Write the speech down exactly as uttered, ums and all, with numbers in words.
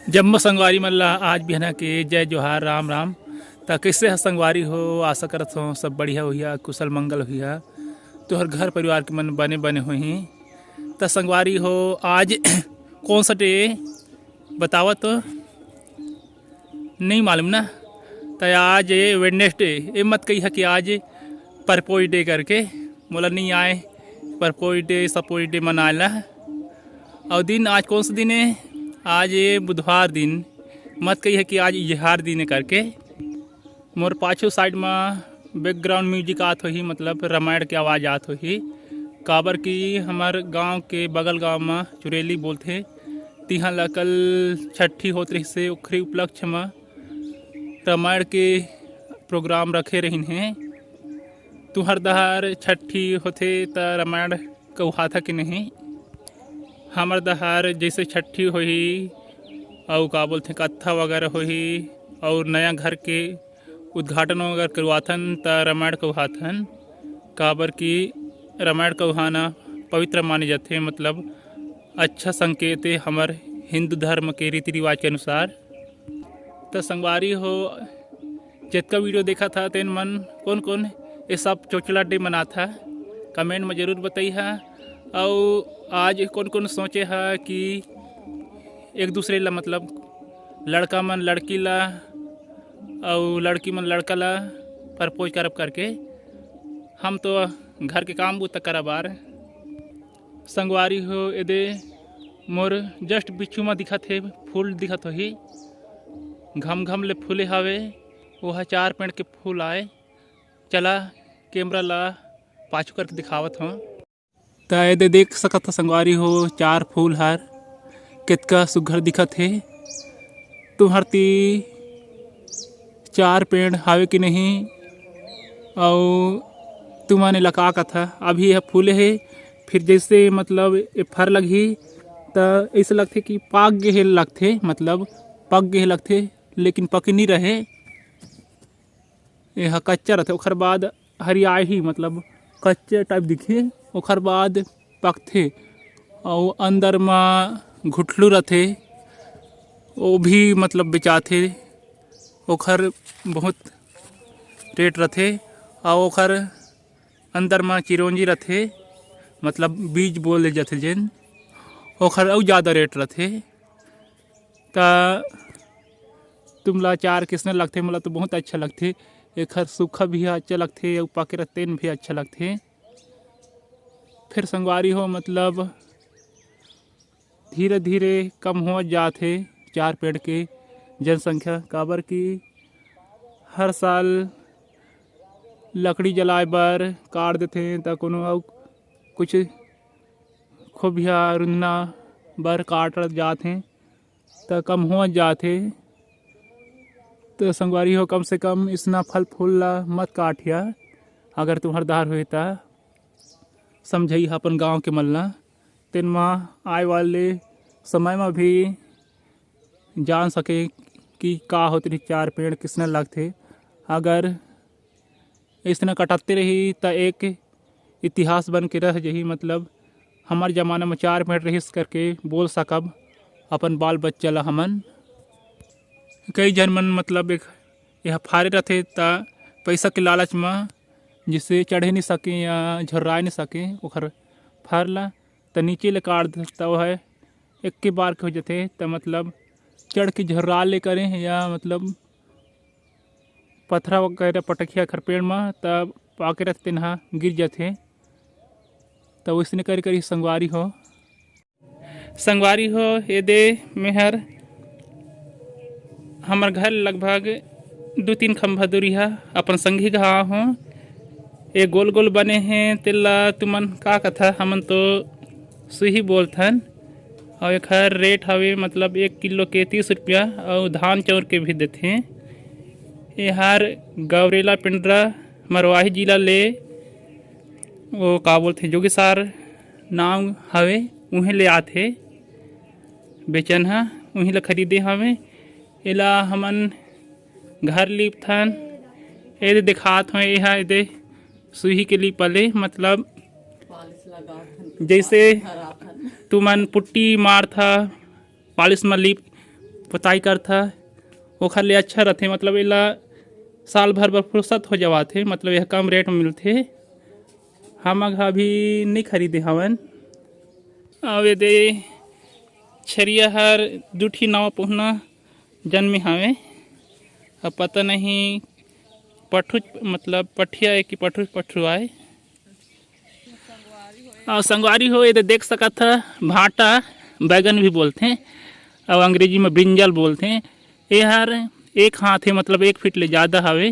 जम्मो संगवारी मन ला आज बिहना के जय जोहार, राम राम। त कइसे ह संगवारी हो? आशा करत हो सब बढ़िया होही, कुशल मंगल होही। तोहर घर परिवार के मन बने बने होही। त संगवारी हो, आज कौन सा डे बतावा तो? नहीं मालूम ना। त आज ये वेडनेसडे, ये मत कहिहा कि आज परपोज डे करके, मोला नहीं आए परपोज डे सपोज डे मनाए ला। और दिन आज कौन सा दिन है? आज ये बुधवार दिन, मत कहिहा कि आज इजहार दिन है करके। मोर पाछू साइड में बैकग्राउंड म्यूजिक आत होही, मतलब रामायण के आवाज़ आत होही, काबर कि हमर गांव के बगल गांव में चुरेली बोलथे, तिहां ला कल छठी होत रहिसे, ओखरे उपलक्ष्य में रामायण के प्रोग्राम रखे रहिन हे। तुहर डहर छठी होथे त रामायण कहुवाथा कि नहीं? हमर डहर जैसे छठी होही, अउ का बोलथे, कत्था वगैरह होही, अउ नया घर के उद्घाटन अगर करवाथन त रामायण कहुवाथन, काबर कि रामायण कहुवाना पवित्र माने जाथे, मतलब अच्छा संकेत हे हमर हिंदू धर्म के रीति रिवाज के अनुसार। त संगवारी हो, जतका वीडियो देखत हा तेन मन कौन कौन ये सब चोचला डे मनात हा, कमेंट में जरूर बताइहा। अउ आज कौन कौन सोचे हा कि एक दूसरे ला, मतलब लड़का मन लड़की ला अउ लड़की मन लड़का ला प्रपोज करब करके। हम तो घर के काम बूता करब आर। संगवारी हो, एदे मोर जस्ट बिच्छू म दिखत हे, फूल दिखत होही, घम घम ले फूले हवे, ओह चार पेड़ के फूल आए। चला कैमरा ला पाछू करके दिखावत हूँ। त एदे देख सकत ह संगवारी हो, चार फूल हर कितका सुग्घर दिखत हे। तुहर ती चार पेड़ हावे कि नहीं, अउ तुमन एला का कथा? अभी यह फूले हे, फिर जैसे मतलब ये फर लगही त ऐसे लगथे कि पाक गे हे लगथे, मतलब पक गे हे लगथे, लेकिन पके नहीं रहे। यह कच्चा रथे, ओखर बाद हरियाही, मतलब कच्चे टाइप दिखही, ओखर बाद पकथे। अउ अंदर म घुटलू रथे, वो भी मतलब बेचाथे, ओखर बहुत रेट रथे। अउ ओखर अंदर म चिरौंजी रथे, मतलब बीज बोले जाथे जेन, ओखर अउ ज़्यादा रेट रथे। त तुमला अचार किसने लगथे? मोला तो बहुत अच्छा लगथे। एखर सूखा भी अच्छा लगथे अउ पके रथे तेन भी अच्छा लगथे। फिर संगवारी हो, मतलब धीरे धीरे कम हो जात हे चार पेड़ के जनसंख्या, काबर कि हर साल लकड़ी जलाए बर काट देथे, त कोनो अउ कुछ खोबिया रुंधना बर काट जात हे, त कम हो जात हे। त संगवारी हो, कम से कम इसना फल फूल ला मत काटिया, अगर तुम्हर डहर होही त समझाइहा अपन गांव के मन ला। तेन म आए वाले समय म भी जान सके कि का होत रही, चार पेड़ किसने लगथे। अगर इसने कटाते रही त एक इतिहास बन के रह जही, मतलब हमर जमाना में चार पेड़ रहिस करके बोल सकब अपन बाल बच्चा ला हमन। कई झन मन मतलब एक यह फारे रथे त पैसा के लालच में जिससे चढ़े नहीं सके या झर्राए नहीं सके ओखर फर ला, त नीचे ले काट देथे, त वह एक के बार के हो जाथे। त मतलब चढ़ के झर्रा ले करें या मतलब पथरा वगैरह पटकिया खर पेड़ में, त पाके रथे तेन ह गिर जाथे। त वैसने करे करी संगवारी हो। संगवारी हो, एदे मेहर हमर घर लगभग दू तीन खंभा दूरी हा अपन संगी कहा हो। ए गोल गोल बने हे, तेला तुमन का कथा? हमन तो सुही बोलथन। अउ एखर रेट हवे, मतलब एक किलो के तीस रुपया, अउ धान चाउर के भी देथे। एहर गौरेला पिंडरा मरवाही जिला ले, वो का बोलथे, जोगीसार नाम हवे, उहें ले आथे बेचन ह, उहीं ल खरीदे हवे। एला हमन घर लीपथन। एदे देखात हो, एहा एदे सुही के लीपा ले, मतलब जैसे तुमन पुट्टी मारथा, पालिश म लीप, पोताई करथा, ओखर ले अच्छा रथे। मतलब एला साल भर बर फुर्सत हो जवाथे, मतलब यह कम रेट में मिलथे। हमन ह अभी नहीं खरीदे हवन। अउ एदे छरिया हर दू ठी नवा पहुना जन्मे हवे। अब पता नहीं पठुच, मतलब पठिया है कि पठुच पठुआ है। अउ संगवारी हो, एदे देख सकत ह, भांटा बैगन भी बोलथे, अउ अंग्रेजी में ब्रिंजल बोलथे। एहर एक हाथ हे, मतलब एक फीट ले ज़्यादा हवे।